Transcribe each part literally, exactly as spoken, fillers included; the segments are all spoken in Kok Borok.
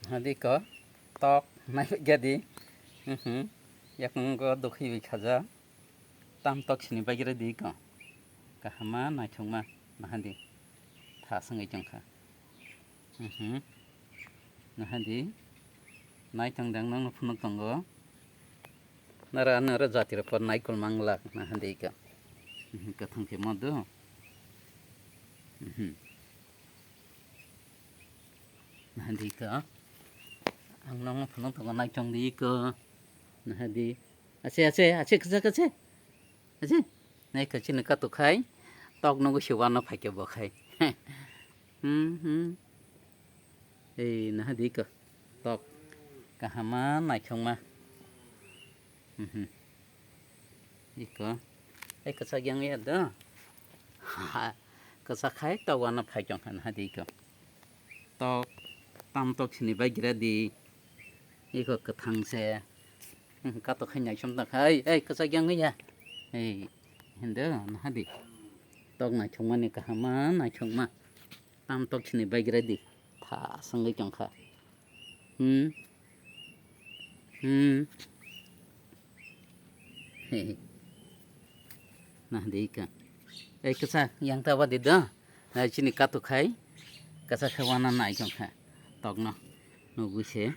Hadi ko tok nai gadi. Mhm. Yakung go dukhi wi khaja. Tam tok sini bagira di ko. Kahama naithokma nahadi. Tha sangwi tongkha. Mhm. Nahadi. Naithong dang nang phunuk tongo. Nara nara jati ro por naikol mangla nahadi ko. Mhm. Kathang ke modo. Mhm. Nahadi ko. Ang nang phunuk tongo naithong di ko. Nahadi. Ase, ase, ase, kisa, kisa. Ase. Nai kachini katu khai. Tok nogo siwa no phaikhe bo khai. Hmm, hmm. Ei, nahadi ko. Tok. Kahama naithokma. Hmm, hmm. Iko. Ei, kisa yang ya do. Ha, kisa khai tok wano phai tong kha nahadi ko. Tok, tam tok sini bai gira di. Iko kathang se. Hmm, katok khai naisom ta khai. Ei, kisa yang ya. Ei, hindo, nahadi. Tok naithokma ni kahama, naithokma. Tam tok sini bai gira di. Tha sangwi tong kha. Hmm. Hmm. Nahadi ka. Ei kisa yang ta wadi do. Nai chini katu khai. Kisa khai wana nai tong kha. Tok no. Nugwi se.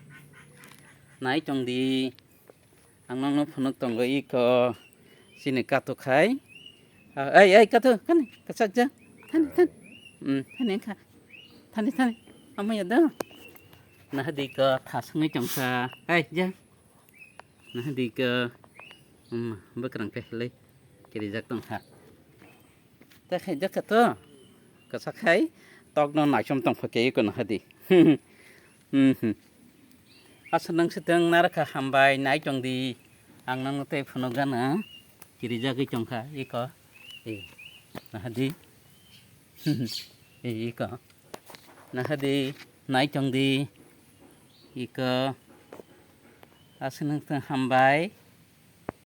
Nai tong di. Ang nokno phunuk tongo iko. Chini katu khai. Ah, ei, ei, katu, kani, kachak ja. Thani, thani. Hmm, thani kha. Thani, thani. Amaya do. Nahadi ko thasungwi tongkha. Ei, ja. Nahadi ko. Hmm, bakrang pe le. Kirijak tongkha. Ta khai jakha to. Kasa khai. Tok no naisom tong phake ko nahadi. Hmm, hmm. Asa nang siteng narakha hambai nai tong di. Ang nang tei phunuk gana. Kirijagwi tong kha iko. E, nahadi. E, iko. Nahadi nai tong di. Iko. Asa nang teng hambai.